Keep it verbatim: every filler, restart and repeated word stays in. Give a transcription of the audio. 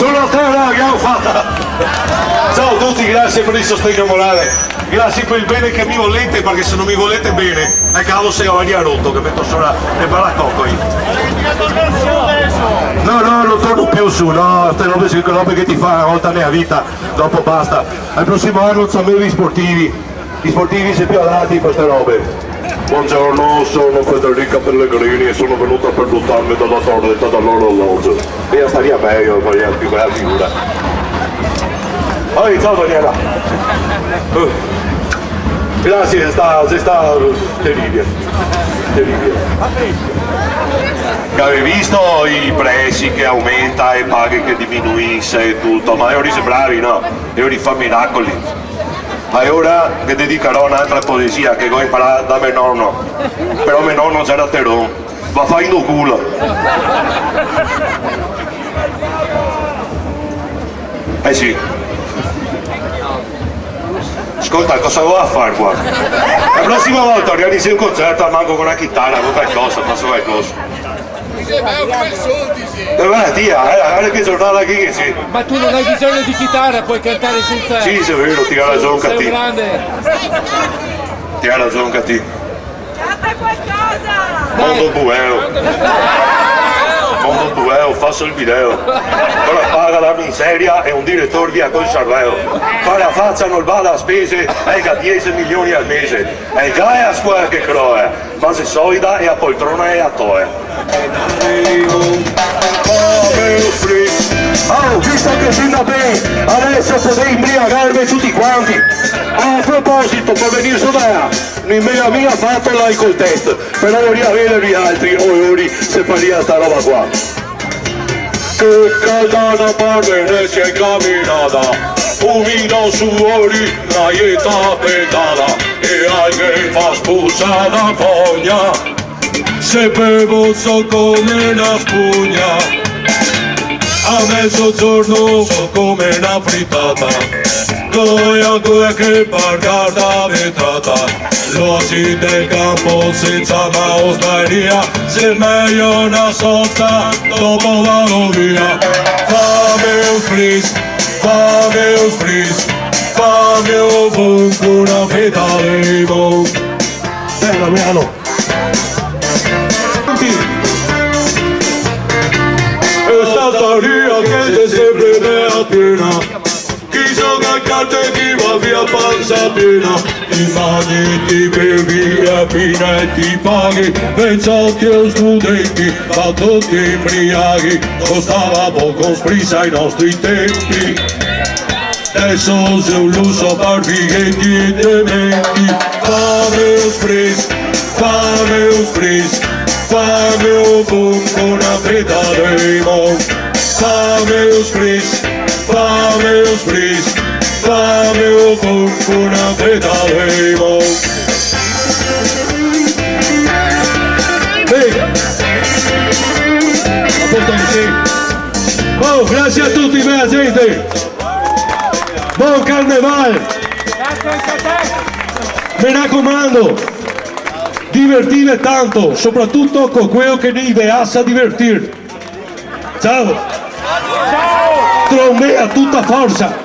Buonasera, che gavemo fato? Ciao a tuti, grasie par el sostegno morale. Grasie par el ben che me volé, parché se no me volé ben, el cavo se gavaria roto, che meto sora el baracoco. No, no, no torno più su, no, ste robe, ste robe che te fa na volta nea vita, dopo basta. Al prosimo ano ciamemo i sportivi. I sportivi xe più adati par ste robe. Buongiorno, sono Federica Pellegrini e sono venuta per buttarmi dalla torretta dall'orologio. E io staria mejo, faria più bela figura. Oi, ciao Daniela. Eh. Grasie, xe sta, xe sta, eh, terribile. Terribile. Che gavè visto i presi che aumenta e paghe che diminuise e tuto, ma lori xe bravi, no? Lori fa miracoli. Alora ghe dedicarò n'altra poesia che go inparà da me nono. Però me nono gera teron. Va fai no culo. Eh sì. Scolta, cosa go da far qua? La prosima volta organizi un concerto, almanco co na chitara, co calcosa, faso calcosa. Sì, ma che bel son, ti sì. Eh, va, tia, eh, varda che giornata che xe. Ma tu non hai bisogno di chitarra, puoi cantare senza. Sì, xe vero, ti ga rason, Catì. Sei un grande. Ti ga rason, Catì. Canta qualcosa! Mondo bueo. Mondo bueo, faso el video. Ora paga la miseria e un diretor via col cerveo. Fa la facia, no bada a spese, el ga diese milioni al mese. E già xe la scuola che croa. Ma xe solida e la poltrona xe la toa. Oh, visto che si sta ben, adeso podè inbriagarve tuti quanti. A proposito, par venir su, no me ga mia fato l'alcol test, però voria vedere vialtri, o lori, se faria sta roba qua. Che calda na par Venesia incaminada, umida, suori, la ieta petada, e alghe fa spusar la fogna. Se bevo so come na spugna, a mezogiorno so come na fritata, no xe ancora che par carta vetrata. L'oci del campo senza na ostaria, xe mejo na sosta, dopo vado via. Fame un spritz, fame un spritz, fame un bon co na feta de bon. Beh, Damiano. E sta ostaria che xe sempre bela piena. Chi xoga a carte, chi va via panza piena, ti magni, ti bevi, a fine ti paghi, vecioti o studenti, ma tuti inbriaghi, costava poco spritz ai nostri tempi. Deso xe un luso par vieti e dementi. Fame un spritz, fame un spritz, fame un bon co na feta de bon. Fame un spritz, fame un spritz, fame un bon co na feta de bon. Ehi! A posto cusì? Oh, grasie a tuti, bela gente! Bon carneval! Me racomando, divertive tanto, sopratuto co queo che ne ve sa divertir. Ciao! Trombea tuta forsa!